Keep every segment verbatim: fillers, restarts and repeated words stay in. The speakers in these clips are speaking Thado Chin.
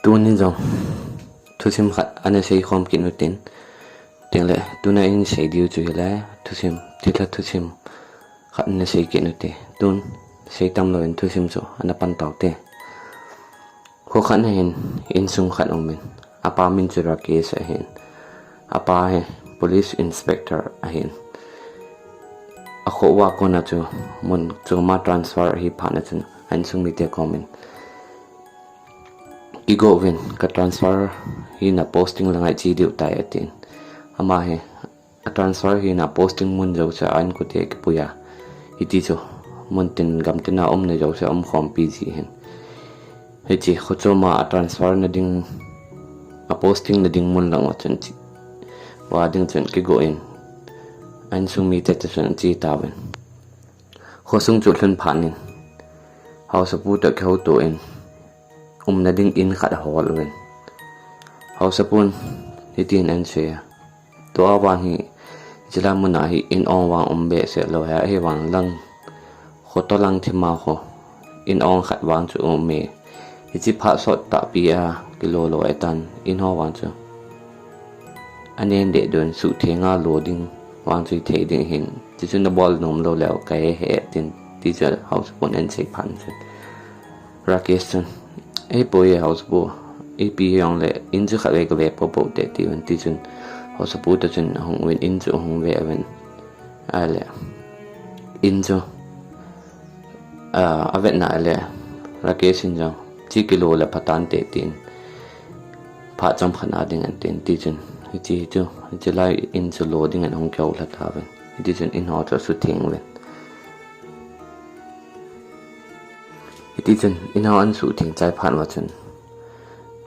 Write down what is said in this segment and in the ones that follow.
Tunin jong thusim khat ana sei khom kit utin, tengle tuna in sei diu chu hile thusim, thilha thusim khat ana sei kit ute. Tun sei tam louvin thusim chu ana pan taute. Kho khat na hin insung khat umin, apa min chu Rakesh ahin. Apa hi police inspector ahin. Akho uva kona chu mun chu ama transfer ahi phat na chun a insung mite komin kigo uvin, ka transfer hina posting la ngai chi diu tai atin. Ama hi a transfer hina posting mun jouse a inkote kipui a, hiti chu mun tin gam tina umna jouse umkhompi ji hin. Hiche kho choma a transfer na ding, a posting na ding mun lang uva chun chi, uva ding chun kigo in, a insung mite toh chun chi tauvin. Khosung chu lhun phat in, haosapu toh kihouto in, umna ding in khat ahol uvin. Haosapun hitin ahin sei a, tua vang hi, chila muna hi in ong vang um behseh lou, hia hi vang lang, khoto lang thima kho in ong khat vang chu um e. Hiche phat sot tahpi a kilo lou ahitan, in ho vang chu anen deh dun, suhtheng a lo ding vang chu hithei ding ahin, chuchu nabol nom lou leu ka he he tin, ti chu haosapun ahin sei phat chun Rakesh chun, "Ei, poi e haosapu, ipi hijongle in chu khatvei kave popo te," tiuvin, ti chun haosapu toh chun ahung uvin, in chu ahung ve uvin. Ahile in chu, ah, avetna ahile Rakesh in jong, "Chi kilo le phatante," tin, phat chomkhat na ding ahin tin, ti chun hiche chu, hiche lai in chu lo dingin ahung kihoulha tauvin. Hiti chun in ho chu asutheng uvin. Hiti chun in ho ahin suhtheng chai phat uva chun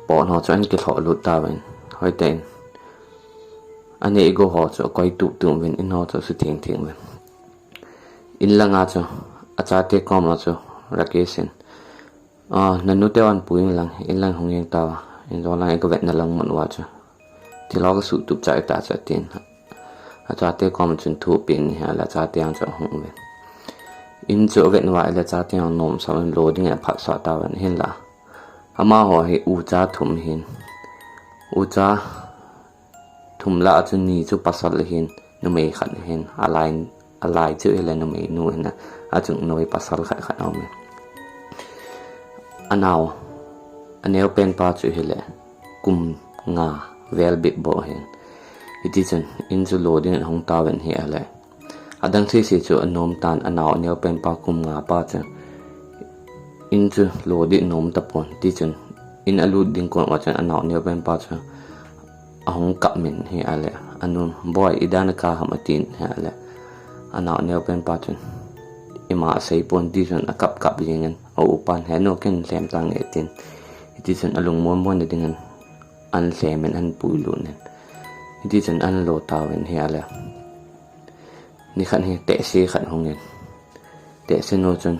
pon ho chu ahin kilhoh lut tauvin. Hoitah in aneh igou ho chu akoi tup tup uvin, in ho chu asutheng theng uvin. In langa chu achate koma chu Rakesh in, "Ah, nanu te van pui in lang, in lang hung jeng tauva, in jong lang, ika vetna lang mun uva chu thil ho kasuh tup chai ta chu," atin. Achate koma chun thu apen in ahile achate jong chu ahung uvin. In chu avet uva ahile achate jong anomsah uvin, lo dingin aphatsah tauvin, hinla amaho hi ucha thum ahin. Ucha thum lah a chu ni chu pasal ahin, numei khat ahin, alai, alai chu hile numeinu ahin, achung noi pasal khat khat aumin. Anao, aneopen pa chu hile kum nga vel bep bou ahin. Hiti chun in chu lo dingin ahung tauvin ahile, adang sese chu anom tan, anao aneopen pa kum nga pa chu in chu lo ding anom tapon, ti chun in alut ding kon uva chun anao aneopen pa chu ahung kap min ahile, anu, "Boi, idan a kap ham?" atin ahile, anao aneopen pa chun ima asei pon, ti chun akap kap jengin, a upan, "He nu, ken lhem tange," atin. Hiti chun alungmon monna dingin ahin lhemin ahin puilut in, hiti chun ahin lo tauvin ahile, nikhat hi tehse khat hungin, tehse nu chun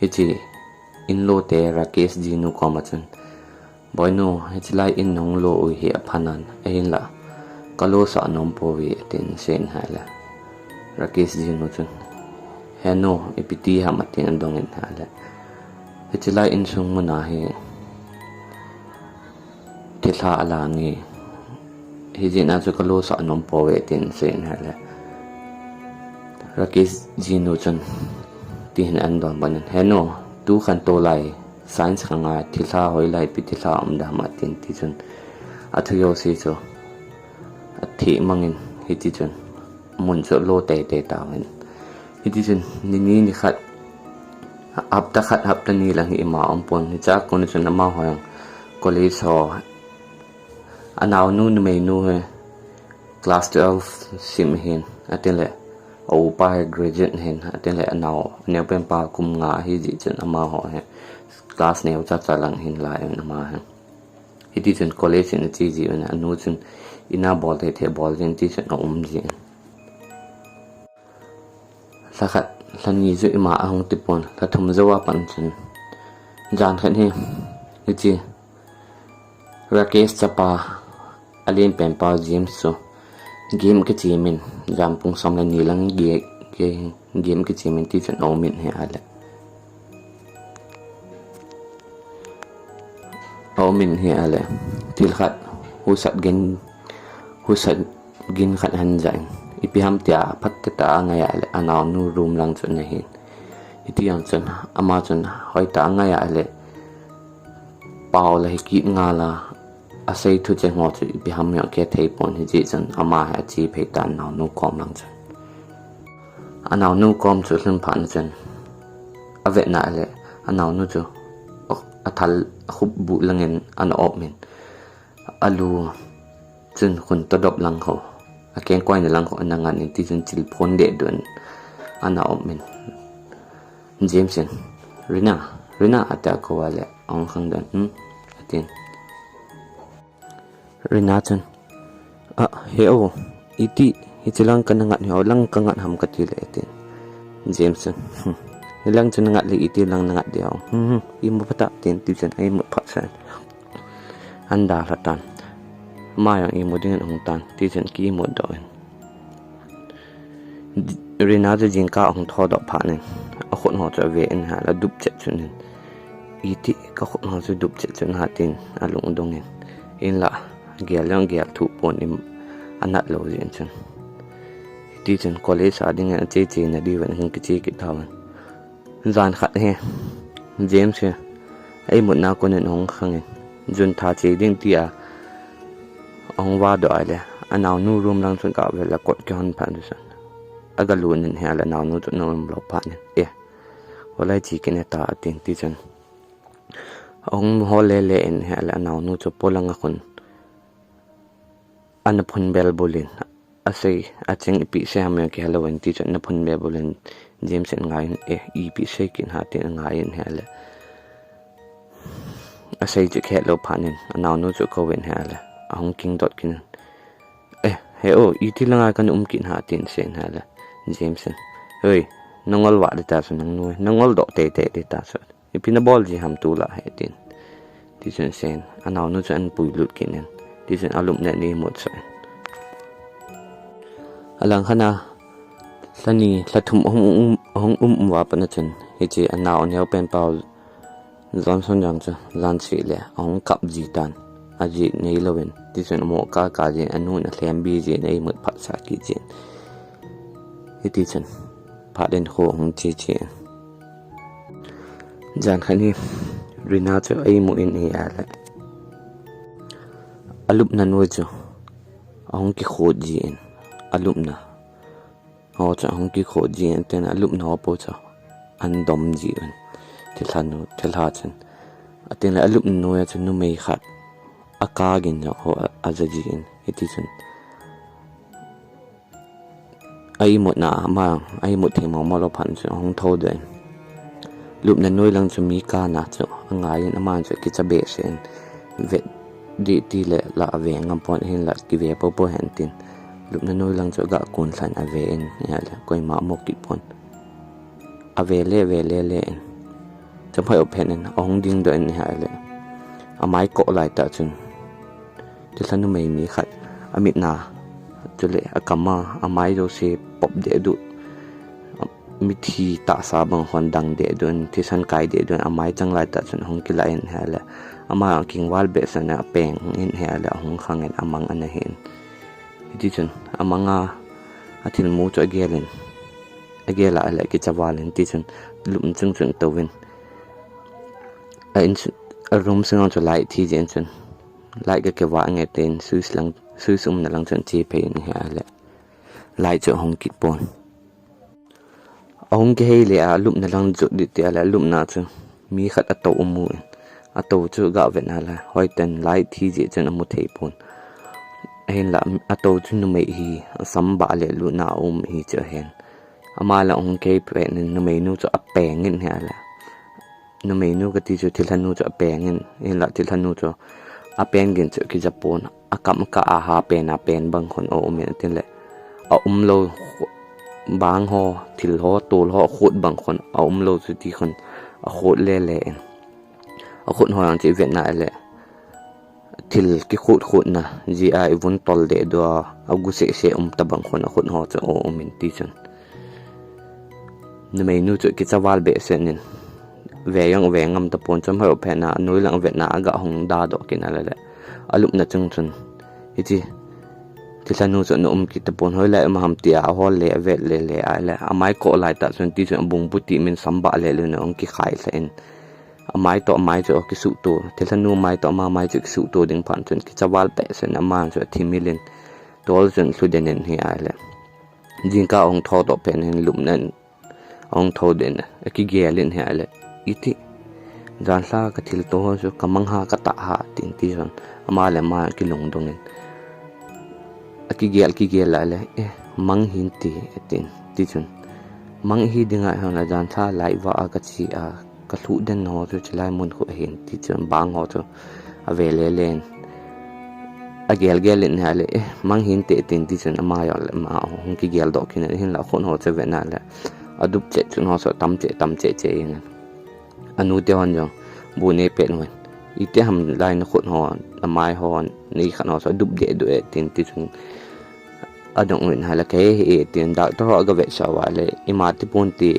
hiche in lo te Rakesh jinu koma chun, "Boinu, hiche lai in nahung lo u hi aphanan, ahinla kalo sah nom pouve," atin aseiyin ahile, Rakesh jinu chun, "He nu, ipi ti ham?" atin adongin ahile, "Hiche lai insung muna hi thilha alange, hijeh a chu kalo sah nom pouve," atin aseiyin ahile, Rakesh jinu chun tihin ahin donbut in, "He nu, tu khantou lai science kha ngai, thilha hoilai ipi thilha um dem?" atin, ti chun athu jouse chu atheh mangin, hiti chun mun chu alo teitei tauvin. Hiti chun nini nikhat, hapta khat, hapta ni lang hi ima umpon, hichea kon chun amaho jong college ho, anaonu numeinu hi class twelve sim ahin, atin le a upa hi graduate ahin, atin le anao, aneopen pa kum nga ahijeh chun amaho hi class neocha cha lang ahin lai in ama hi. Hiti chun college in ache jin, anu chun ina bol thei thei bol jin, ti chun aum jin. Lha khat, lha ni chu ima ahung tipon, lha thum jou a pat chun jan khat hi, hiche Rakesh chapa alenpen pa James chu game kichemin, jan pung som le ni lang ge-, ge-, game kichemin, ti chun aumin ahile, Aum in ahile, thil khat, husat gin, husat gin khat ahin ja in. Ipi ham tia phat tah a angai ahile, anaonu room lang chu ana hin. Hiti jong chun, ama chun hoitah a angai ahile, pao la hi kit ngal a, asei thucheng ho chu ipi ham jong kihethei pon, hiti chun ama hi ache phei tan anaonu kom lang chun. Anaonu kom chu alhun phat na chun, avet na ahile, anaonu chu athal, akhup bu langin ana op in. Alu chun khun tadop lang ho, akengkoina lang ho ana ngan in, ti chun chil phon deh dun ana op in. James in, "Rina, Rina," ati a akou a le, ahung khang dan, "Hmm?" atin. Rina chun, "Ah, he o, iti, hiche lang kana ngat hi o, lang ka ngat ham," kati le, atin. James chun, "Hmm, hilang chu na ngat le, iti lang na ngat di o. Hmm, hmm, imu phat a," tin, ti chun, aimut phat sa. Ahin dalha tan. Ama jong imu dingin ahung tan, ti chun ki imut doh in. Rina chu jingkah ahung thou doh phat in, akhut ho chu ave in ahile, adup chet chun in. "Iti, ka khut ho chu dup chet chun ha," tin alung adong in. Hinla, agel jong agel thuh pon in, anat lou jeh in chun. Hiti chun college a dingin ache che na diuvin ahung kiche kit tauvin. Jan khat hi, James hi, aimutna a kon in ahung khang in, June tha che ding tia ahung vah doh ahile, anaonu room lang chun aga vet le kot kihon phat in chun, aga lut in ahile, anaonu chu ana um lou phat in, "Eh, hoilai che kit nata," atin, ti chun, ahung hol le le in ahile, anaonu chu polang a khun ana phun bel bul in, asei, acheng ipi sei ham jong kihe lou in, ti chun ana phun bel bul in, James in angai in, "Eh, ipi sei kit ham?" tin angai in ahile, asei chu kihe lou phat in, anaonu chu akou in ahile, ahung king dot kit in, "Eh, he o, iti lang a kana um kit ham?" tin asei in ahile, James in, "Hoi, na ngol vah di ta chu nangnu, na ngol doh tei tei di ta chu. Ipi na bol ji ham tulai hi," tin. Ti chun asei in, anaonu chu ahin puilut kit in, ti chun alupna in aimut sah in. Alang khat a, lha ni, lha thum ahung um, ahung um, um uva pat na chun, hiche anao aneo pen pau Johnson jong chu, jan seh le, ahung kap ji tan, aji nei lou in, ti chun amo kaka jin, anu in alhem bi jin, aimut phat sa kit jin. Hiti chun, phat in kho ahung che che in. Jan khat hi, Rina chu aimu in ahile, alupna noi chu ahung kikhut ji in, alupna ho chu ahung kikhut ji in, tin alupna ho po chu ahin dom ji in, thilha nu, thilha chun. Atin le alupna noi a chu numei khat, akah gin jong ho a, aja ji in, hiti chun. Aimutna, ama, aimut thei momo lou phat chun ahung thou doh in. Lupna noi lang chu mi kana chu angai in, ama chu kicha behseh in, vet dih ti le la ave ngam pon, hinla kive popo hen tin. Lupna noi lang chu aga kun lhan ave in, ahile, koima amu kit pon. Ave le, ave le le in. Champhai u phen in, ahung ding doh in ahile, amai koh lai tah chun, thilha numei mi khat, amit na, chule akam a, amai jouse pop deh duh, mithi tahsa bang hon dang deh duh in, thisan kai deh duh in, amai chang lai tah chun ahung kilah in ahile, ama kingval behseh in apeng in ahile, ahung khang in amang ana hi in. Hiti chun, amang a, athilmu chu agel in, agel a ahile kicha val in, ti chun, lupna chung chun atou in. A in chu, a room sung a chu light thi jeng chun, light ga kivah nge tin, switch lang, switch umna lang chun che phei in ahile, light chu ahung kit pon. Ahung kihei le a, alupna lang jot ding ti ahile, alupna chu mi khat atou amu in, atou chu aga vet na le, hoiten light thi jeh chun amu thei pon. Ahinla, atou chu numei hi, asam bah le lupna a um hi chu ahen. Ama la ahung kihei pet in, numeinu chu apeng in ahile, numeinu kati chu thilhanu chu apeng in, hinla thilhanu chu apen gin chu kija pon, akam akah a ha pen a pen bang khun aum in, atin le, aum lou bang ho, thil ho, tol ho, akhut bang khun aum lou chu ti khun akhut le le in. Akhut ho jong chu ivet na le, thil kikhut khutna, jia ivun tol deh dua, agu seh seh um tabang khun akhut ho chu aum in ti chun. Numeinu chu kicha val behseh in, ve jong ve ngam tapon, chomkhat phat na anoi lang vetna aga hung da doh kit ahile, alupna chung chun, hiche thilha nu chu ana um kit tapon, hoilai um ham tia ahol le avet le le ahile, amai koh lai tah chun, hiti chun abungbu ti min sambah le lun ahung kikhai lha in, amai toh amai chu akisuhto, thilha nu mai toh ama mai chu kisuhto ding phat chun kicha val peh sen, ama chu athimil in, tol chun lhu den in hi ahile, jingkah ahung tho doh phat in lupna in ahung tho den, akigel in hi ahile, iti, jan lha ka thilto ho chu ka mang ha ka tah ha, tin ti chun, ama le ama kilungdong in, akigel, kigel ahile, eh, mang hin ti, atin, ti chun, mang hi ding ahile, jan lha lai va a ka chi a, ka lhuh den ho chu chulai mun khu ahin, ti chun bang ho chu ave le le in, agel gel in ahile, eh, mang hin te, tin ti chun ama jong le ama hung kigel doh kit in, hinla khut ho chu ave na le, adup cheh chun ho chu tam cheh, tam cheh cheh in, anu te hon jong bu nei pet uvin, iti ham lai na khut ho, na mai ho, nei khat ho chu adup deh duh e, tin ti chun, adong uvin ahile, kei hi e, tin, doctor ho aga vetsah uva le, ima ti pon ti,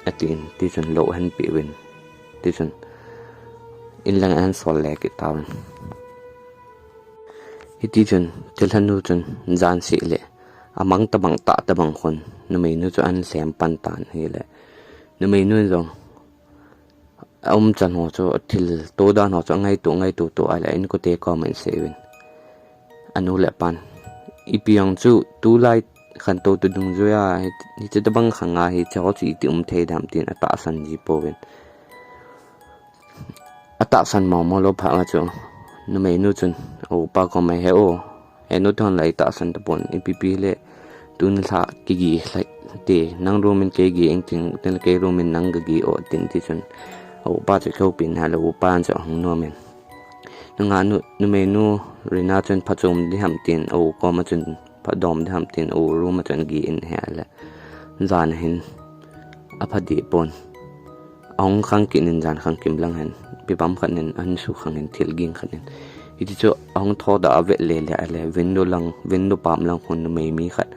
atin, ti chun lou ahin pe uvin, ti chun, in lang ahin sol le kit tauvin. Hiti chun, thilha nu chun, jan seh le, amang tabang tah tabang khun, numei nu chu ahin lhem pan tan ahile, numei nu jong, aumchan ho chu, athilto dan ho chu, angaito, ngaito to ahile, a inkote koma ahin sei uvin, anu le apan, ipi jong chu, tulai khantou tu dungjui a, hi, hiche tabang khang a, hiche ho chu iti um thei dem, tin atahsan ji pouvin. Atahsan momo lou phat a chu, numei nu chun, a upa koma, he u, he nu, thon lai tahsan tapon, ipi pi le, tuni lha kigi lha te, nang room in kei gi ing ting, tin le kei room in nang ga gi o, tin ti chun, a upa chu kihoupi in ahile, a upa chu ahung nom in, nungah nu, numei nu Rina chun phachom ding ham tin, a u koma chun phadom ding ham tin, a u room a chun gi in ahile, jan ahin, apha deh pon. Ahung khang kit in jan khang kim lang hin, ipi bang khat in ahin sukhang in, thil ging khat in. Hiti chu ahung tho da avet le le ahile, window lang, window pam lang khun numei mi khat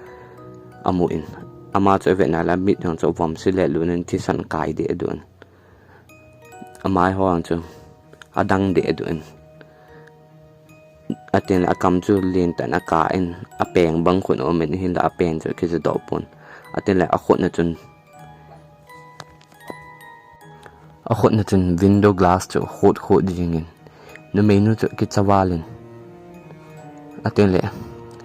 amu in, ama chu avet na le, amit jong chu avom se le lun in, thisan kai deh aduh in, amai ho jong chu adang deh aduh in, atin le akam chu lentah in aka in, apeng bang khun aum in, hinla apeng chu akija doh pon. Atin le akhut na chun, akhut na chun window glass chu khut khut jing in, numei nu chu akicha val in, atin le,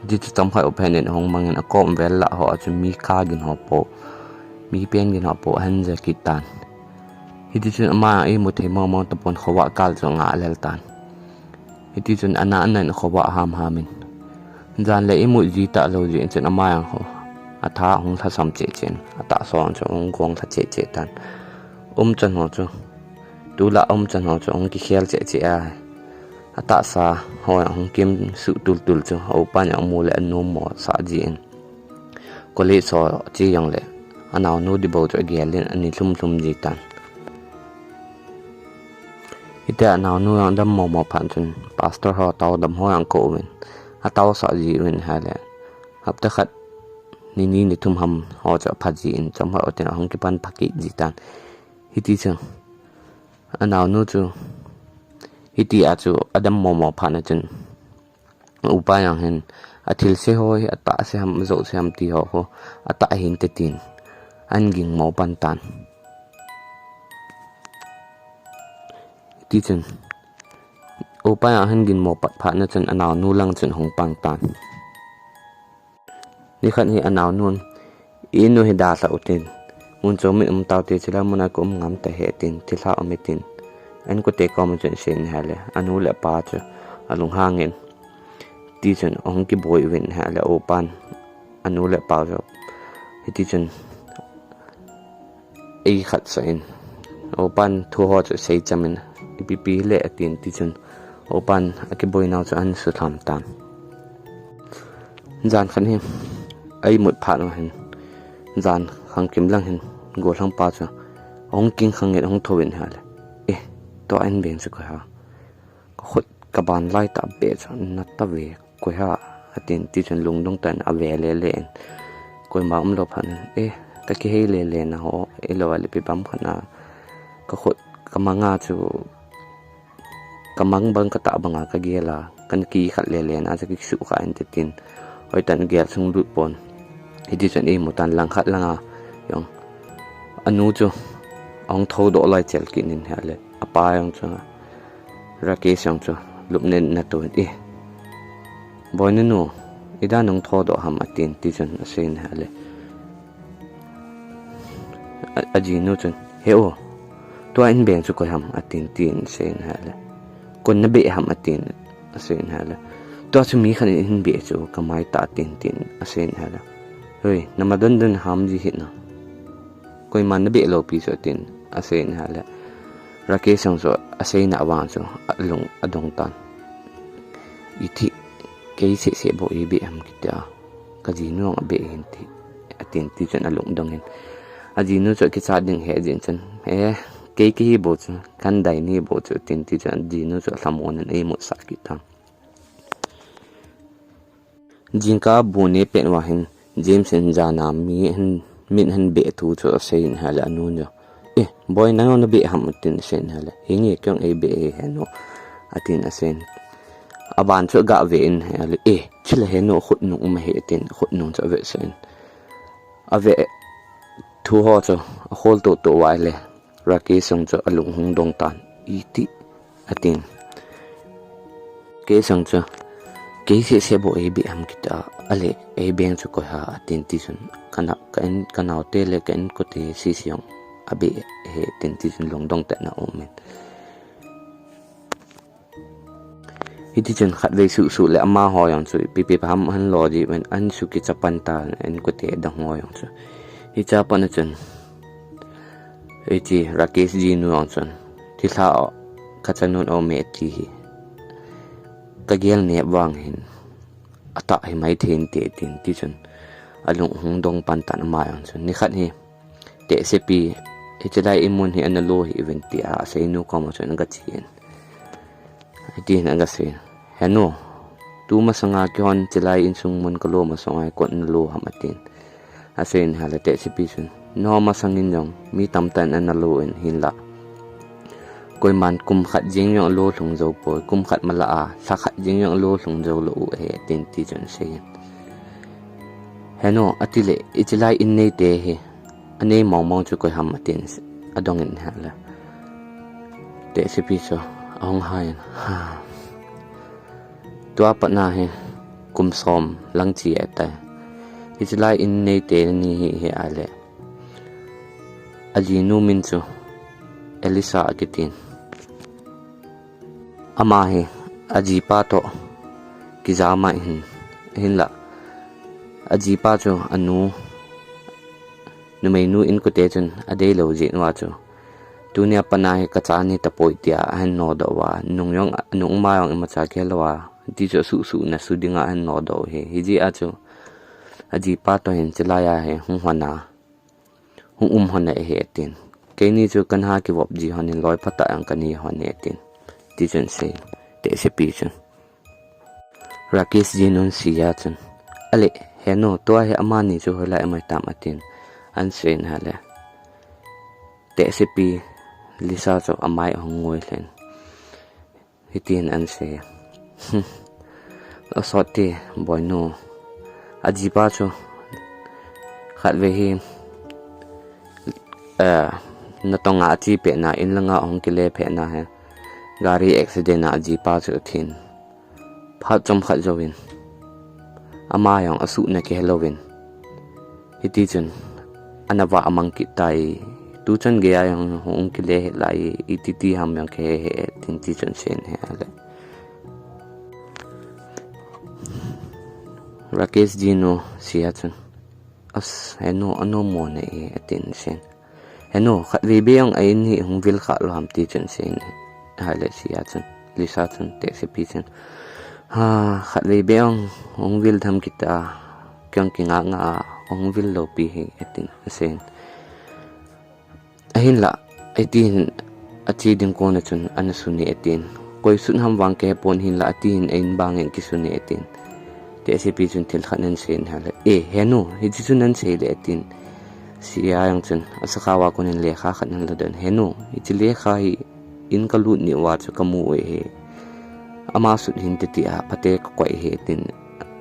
hiti chu chomkhat phat in ahung mang in, akom vel lah ho a chu mi kap gin ho po, mi peng gin ho po ahin ja kit tan. Hiti chun ama imu thei momo tapon, khovah kal chu angah lel tan. Hiti chun ana ana in khovah ham ham in, jan le imu ji talou jeh in chun ama jong ho, atha ahung lhasam cheh cheh in, atahsa ho chu ahung gong lha cheh cheh tan. Umchan ho chu, tulai umchan ho chu ahung kikhel cheh cheh a, atahsa ho ahung kimsuh tul tul chu, a upan jong amu le anom mo sah jin, college ho che jong le, anaonu dibou chu agel in, ani lhum lhum ji tan. Hitia anaonu jong adammo mo phat chun, pastor ho taodam ho jong akou vin, ataosah ji uvin ahile, hapta khat, ni ni ni thum ham ho chu apha jin, chomkhat utin ahung kipan pha kit ji tan. Hiti chu, anaonu chu, hitia chu adammo mo phat na chun, upa jong hin, athilse ho hi atahse ham, ajouse ham ti ho khu, atah hinte tin, ahin gingmo pan tan. Hiti chun, upa jong ahin gingmo pat phat na chun, anaonu lang chun ahung pang tan. Nikhat hi anaonun, inu hi dalha utin, mun chom in um taute, chulai muna kaum ngam tahe tin, thilha um e tin, a inkote koma chun asei in ahile, anu le apa chu alunghang in, ti chun ahung kiboi uvin ahile, upan anu le apa chu, hiti chun, eikhatsah in, upan thu ho chu asei cham in, ipi pi hile atin, ti chun, upan akiboinau chu ahin sulham tan. Jan khat hi, a imut phat u hin, jan khangkim lang hin, gollhangpa chu ahung kingkhang in ahung thou in ahile, eh, tua in veng chu koi ham, kakhut kaban lai tah beh chu nat tave, koi ham, atin, ti chun lungdong tah in ave le le in, koima umlou phat in, eh, kakihei le le naho, ilou ahile ipi bang khat na, kakhut Ka manga chu, ka mang bang ka tah banga ka gel a, kan ki khat le le na chu ki su kha in te tin. Hoi tan gel sung lut pon. Hiti chun ei mu tan lang khat langa jong anu chu ahung tho doh lai chel kit in hile, apa jong chu, Rakesh jong chu lupnen na tun, "Eh, Boinu nu, idan nung tho doh ham?" atin, ti chun asei in hile. A, ajinu chun, "He o, tua in beng chu koi ham?" atin, tin asei in hile. "Kon na beh ham?" atin, asei in hile. "Tua chu mi khat in hin beh chu, ka mai tah," tin, tin asei in hile. "Hoi, na ma don don ham ji hih na. Koima na beh lou pi chu," tin asei in hile. Rakesh jong chu asei na vang chu alung adong tan. "Iti, kei seh seh bou ei beh ham kiti a, ka jinu jong abeh hin ti," atin, ti chun alung dong in. Ajinu chu kicha ding he jin chun, "Eh, kei kihi bou chu, kan dai ni bou chu," tin, ti chun ajinu chu alhamon in ei mut sah kit tan. Jingkah bu ne pet uva hin, James in jan a mi hin, min hin beh thu chu asei in hile anu jong, "Eh, Boi, nang jong na beh ham?" atin asei in hile. "Hinge, kei jong ei beh e, henu," atin asei in. Aban chu aga ve in hile, "Eh, chule henu, khut nung um ahi," atin, khut nung chu ave sah in. Ave thu ho chu akhol to to uva le. Rakesh jong chu alung hung dong tan, "Iti," atin. Rakesh jong chu, "Kei seh seh bou ei beh ham kiti a, ale ei beng chu koi ham?" atin, ti chun, "Ka na, ka in, ka naote le ka inkote seh seh jong abeh e," tin, ti chun lungdong tah in aum in. Hiti chun khatvei suh suh le amaho jong chu ipi ipi ham ahin lo ji uvin, ahin sukicha pan tan, inkote dang ho jong chu. Hiche a pat a chun, hiche Rakesh jinu jong chun, "Thilha o, ka chanun o me ti hi, ka gel nep vang hin, atah hi mai thei inte," tin, ti chun, alung hung dong pan tan ama jong chun. Nikhat hi, Tehsepi, hiche lai in mun hi ana lo hih uvin tia aseinu koma chun aga chen. Hitin aga sei, "Henu, tu masanga keihon chulai insung mun kalo masanga hi kon nalo ham?" atin. Asei in ahile Tehsepi chun, "Nangho masangin jong mi tamtah in ana lo in hinlah, koiman kum khat jeng jong alo lhung jou poi, kum khat malah a, lha khat jeng jong alo lhung jou lou u ahi," atin, ti chun asei in. "Henu, atile, hiche lai in neite hi, anei mong mong chu koi ham?" atin, adong in ahile. Tehsepi chu ahung hai in, "Ha. Tua pat na hi kum som lang che ahitai. Hiche lai in neite ni hi, hi ahile, ajinu min chu Elisa akitin. Ama hi ajipa toh kijama ahin, hinlah, ajipa chu anu, numeinu inkote chun adei lou jeh uva chu, tunia pat na hi ka cha ni tapoi tia ahin nodoh uva, nung jong, nung ma jong imacha kihel lou a, ti chu asuh suh na su dinga ahin nodoh u ahi. Hijeh a chu ajipa toh hin chulai a hi hung hon a, hung um hon ahi," atin. "Keini chu kana kivop ji hon in, loi phatah jong kana hi hon e," atin. Ti chun asei, Tehsepi chun. Rakesh jinun Siya chun, "Ale, henu, tua hi amani chu hoilai amai tam?" atin, ahin sei in ahile, Tehsepi, Lisa chu amai ahung ngoi lheh in. Hitin ahin sei, "Hmm. Asot te, Boinu. Ajipa chu khatvei hi, eh, natong a ache pet na, in langa ahung kile pet na hi, gari accident a ajipa chu athin. Phat chomkhat jouvin ama jong asuhna kihel louvin, hiti chun ana vah mang kit tai. Tuchan geiya jong hung kile hih lai, iti ti ham jong kahe hih e," tin ti chun asei in ahile, Rakesh jinu Siya chun, "As, henu, anom mo nahi e," atin asei in. "Henu, khatvei beh jong a in hi hung vil kha lou ham?" ti chun asei in ahile, Siya chun, Lisa chun, Tehsepi chun, "Ha, khatvei beh jong hung vil tham kit a, kei jong kinga nga a, hung vil lou pi hi," atin asei in. "Ahinlah, iti hin ache ding kon a chun ana sun e," atin. "Koi sun ham vang kahe pon, hinlah iti hin a in bang in kisun e," atin. Tehsepi chun thil khat ahin sei in ahile, "Eh, henu, hiti chun ahin sei le," atin. Sia jong chun asakao a konin lekha khat ahin ladoh in, "He nu, hiche lekha hi in kalut ni uva chu kamu uve. Ama sut hinte tia phate kakoi ahi," tin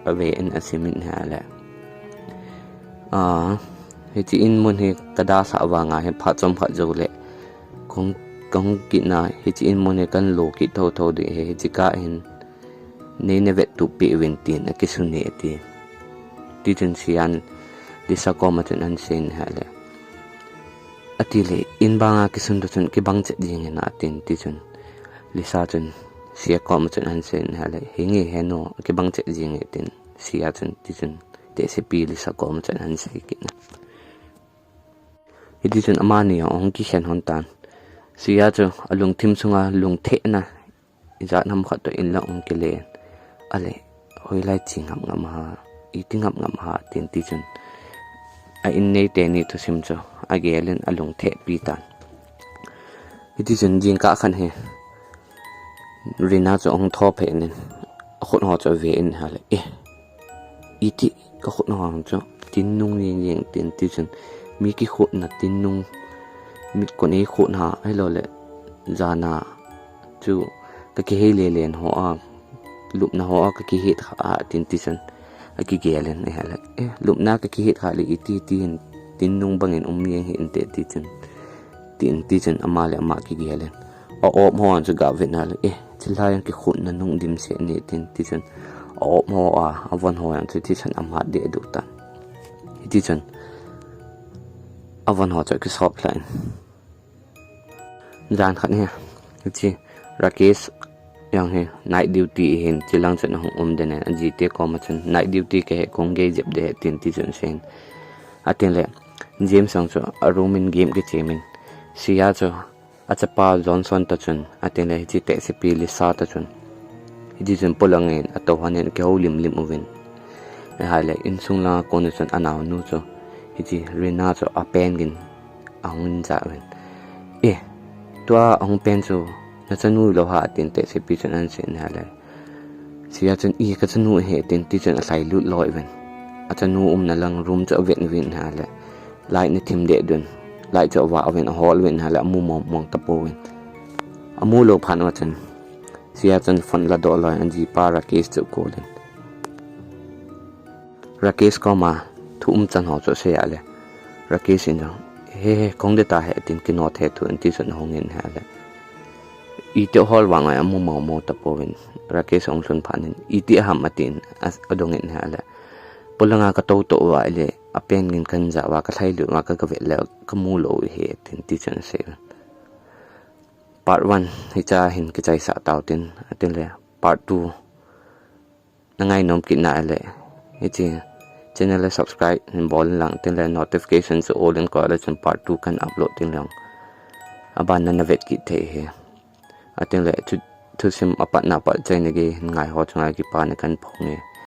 ave in asim in ahile, "A, hiche in mun hi kadalhah vanga hi phat chomkhat jouleh kahung, kahung kit na, hiche in mun hi kahin lo kit thotho ding ahi, hiche kah hin nei navettup peh uvin," tin akisun e ati. Tichun Sian Lisa koma chun ahin seiyin ahile, "Atile in banga kisun toh chun kibang chet jeng in," atin. Tichun Lisa chun Sia koma chun ahin seiyin ahile, "Hinge he nu, kibang chet jenge," tin Sia chun, tichun tehsepi Lisa koma chun ahin sei kit in. Hitichun amani ahung kikhen lhon tan. Sia chu alungthim sunga lungthehna ijat ham khat toh in lang ahung kile in. Ahile, "Hoilai che ngam ngam ham, iti ngam ngam ham," tin tichun a in nei teni thusim chu agel in alungthehpi tan. Hitichun jingkah khat hi Rina chu ahung thou phei in, akhut ho chu ave in ahile, "Eh, iti kakhut ho chu tin nung jeng jeng," tin tichun mi kikhutna tin nung, mit kon eikhut ha, ahilouleh jana chu kakihei lelen ho a, lupna ho a kakihet kha a, tin tichun akigel in ahile, "Eh, lupna kakihet kha le iti, iti hin tin nung bangin um jeng hinte," tichun, tin tichun ama le ama kigel in. A-op ho chu aga vet in ahile, "Eh, chulai jong kikhutna nung dimset ni," tin tichun a-op ho a, avon ho jong chu tichun amat deh duh tan. Hitichun avon ho chu akisop lha in. Jan khat hi, hiche Rakesh jong hi night duty ahin, chulang chun ahung um den in, ajite koma chun, "Night duty kahi, kahung gei jep ding ahi," tin tichun aseiyin. Atin le, James jong chu a room in game kichem in, Sia chu achapa Johnson toh chun, atin le hiche tehsepi Lisa toh chun, hitichun polang in atoh lhon in akihoulim lim uvin. Ahile insung langa kona chun anaonu chu, hiche Rina chu apen gin ahung in ja uvin. "Eh, tua ahung pen chu nachanu lou ham?" tin tehsepi chun ahin seiyin ahile, Sia chun, "I, kachanu ahi," tin tichun alhai lut loi uvin. Achanu umna lang room chu avet uvin ahile, light ana thim deh dun. Light chu avah uvin, ahol uvin ahile, amu mong mong tapouvin. Amu lou phat uva chun Sia chun phone ladoh loi in ajipa Rakesh chu akol in. Rakesh koma thu umchan ho chu asei ahile, Rakesh in jong, "He, he, kahung ding tahi," tin kino thei thu in tichun ahung in ahile, iti ahol vang a amu mong mong tapouvin, Rakesh ahung lhun phat in, "Iti ham?" atin, a, adong in ahile, "Polanga katou tou uva ahile, apen gin kahin ja uva, kalhai lut uva, ka, kavet le kamu lou ahi," tin tichun asei uvin. Part one hichea hin kichaisah tau tin, atin le part two nangainom kit na ahile, hiche channel le subscribe hin bol in lang, tin le notification chu all in koi le chun part two kahin upload teng le abanna navet kit thei ahi. Atin le thu, thusim apatna pat chaina gei hin ngai ho chunga kipana kahin phong e.